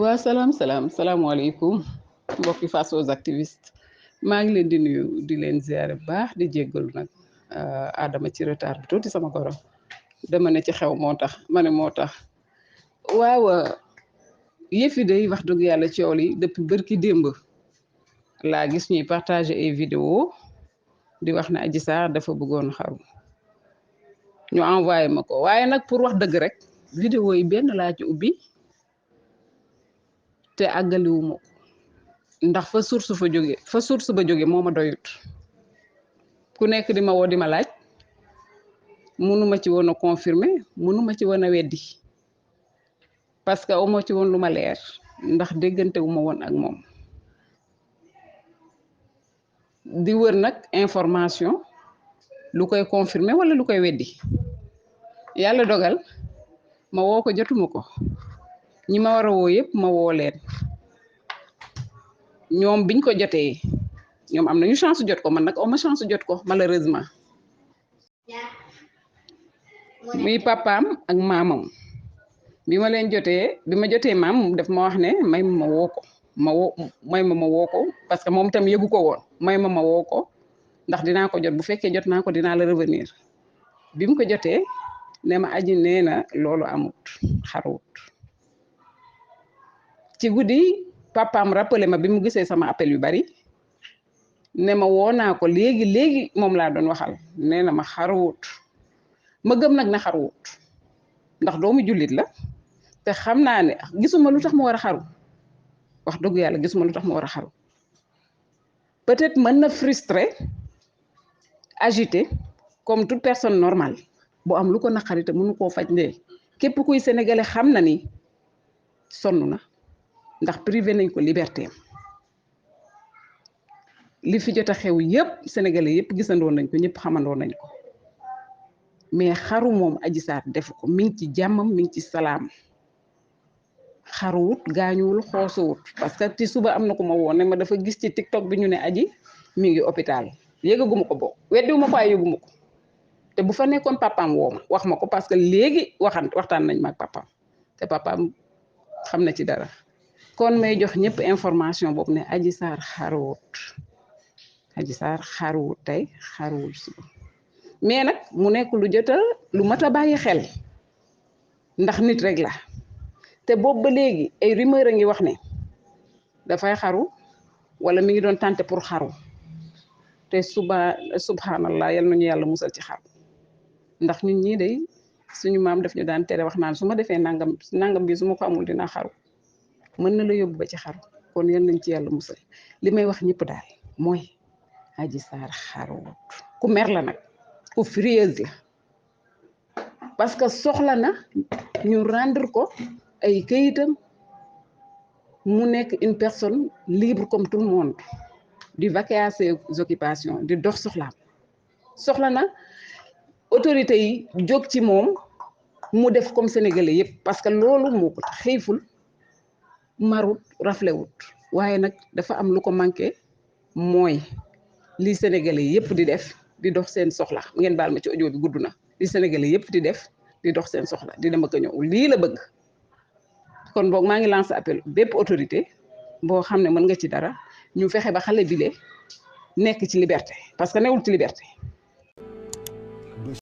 waa salaamaaleykum mbokki face aux activistes maa ngi leen di nuyu di leen ziare bu baax di jéggalu nag Adama ci retard bi tuuti sama goro dama ne ci xew moo tax ma ne moo tax waaw yëfi day wax dëgg yàlla coow li depuis bërki démb laa gis ñuy partager ay vidéo di wax ne Adji Sarr dafa bëggoon xaru ñu envoyé ma ko waaye nag pour wax dëgg rek vidéo yi benn laa ci ubbi te àggaliwuma ko ndax fa source ba jóge moo ma doyut ku nekk di ma woo di ma laaj mënuma ci woon a confirmer mënuma ci woon a weddi parce que amoo ci woon lu ma leer ndax déggante wu ma woon ak moom di wër nag information lu koy confirmer wala lu koy weddi yàlla dogal ma woo ko jotuma ko ñi ma war a woo yëpp ma woo leen ñoom biñ ko jotee ñoom am nañu chance jot ko man nag awma chance jot ko malheureusement muy papaam ak maamam bi ma leen jotee bi ma jotee maam daf ma wax ne may ma woo ko may ma woo ko parce que moom tam yëgu ko woon may ma woo ko ndax dinaa ko jot bu fekkee jot naa ko dinaa la revenir bi mu ko jotee ne ma Adji nee na loolu amut xaruwut ci guddi papaam rappelé ma bi mu gisee sama appel yu bari ne ma woo naa ko léegi moom laa doon waxal nee na ma xaruwut ma gëm nag na xaruwut ndax doomu jullit la te xam naa ne gisuma lu tax mu war a xaru wax dëgg yàlla gisuma lu tax mu war a xaru peut-être mën na frustré agité comme toute personne normale bu am lu ko naqari te mënu koo faj ndee képp kuy sénégalais xam na ni sonn na ndax privé nañ ko liberté li fi jot a xew yëpp sénégalais yëpp gisandoo nañ ko ñëpp xamandoo nañ ko mais xaru moom Adji Sarr def ko mi ngi ci jàmmam mi ngi ci salaam xaruwut gaañuwul xoosuwut parce que ci suba am na ko ma woon ne ma dafa gis ci TikTok bi ñu ne Adji mi ngi hôpital yëgaguma ko bokk weddiwuma ko ay yëguma ko te bu fa nekkoon papaam woo ma wax ma ko parce que léegi waxtaan nañ ma ak papaam te papaam xam na ci dara kon may jox ñëpp information boobu ne Adji Sarr xaruwut tey xaruwul suba mais nag mu nekk lu mat a bàyyi xel ndax nit rek la te boobu ba léegi ay rumeur a ngi wax ne dafay xaru wala mi ngi doon tenter pour xaru te subhanallah yal nañu yàlla musal ci xaru ndax ñun ñii day suñu maam daf ñu daan tere wax naan su ma defee nangam bi su ma ko amul dinaa xaru mën na la yóbbu ba ci xaru kon yal nañ ci yàlla musal li may wax ñëpp daal mooy Adji Sarr xaruwut ku mer la nag ku furieuse la parce que soxla na ñu rendre ko ay këyitam mu nekk une personne libre comme tout le monde di vaquer à ses occupations di dox soxla na autorité yi jóg ci moom mu def comme sénégalais yëpp parce que loolu moo ko xiiful marut raflewut waaye nag dafa am lu ko manqué mooy li sénégalais yëpp di def di dox seen soxla ngeen baal ma ci audio bi gudd na li sénégalais yëpp di def di dox seen soxla di dem ak a ñëw lii la bëgg kon boog maa ngi lancé appel bépp autorité boo xam ne mën nga ci dara ñu fexe ba xale bile nekk ci liberté parce que newul ci liberté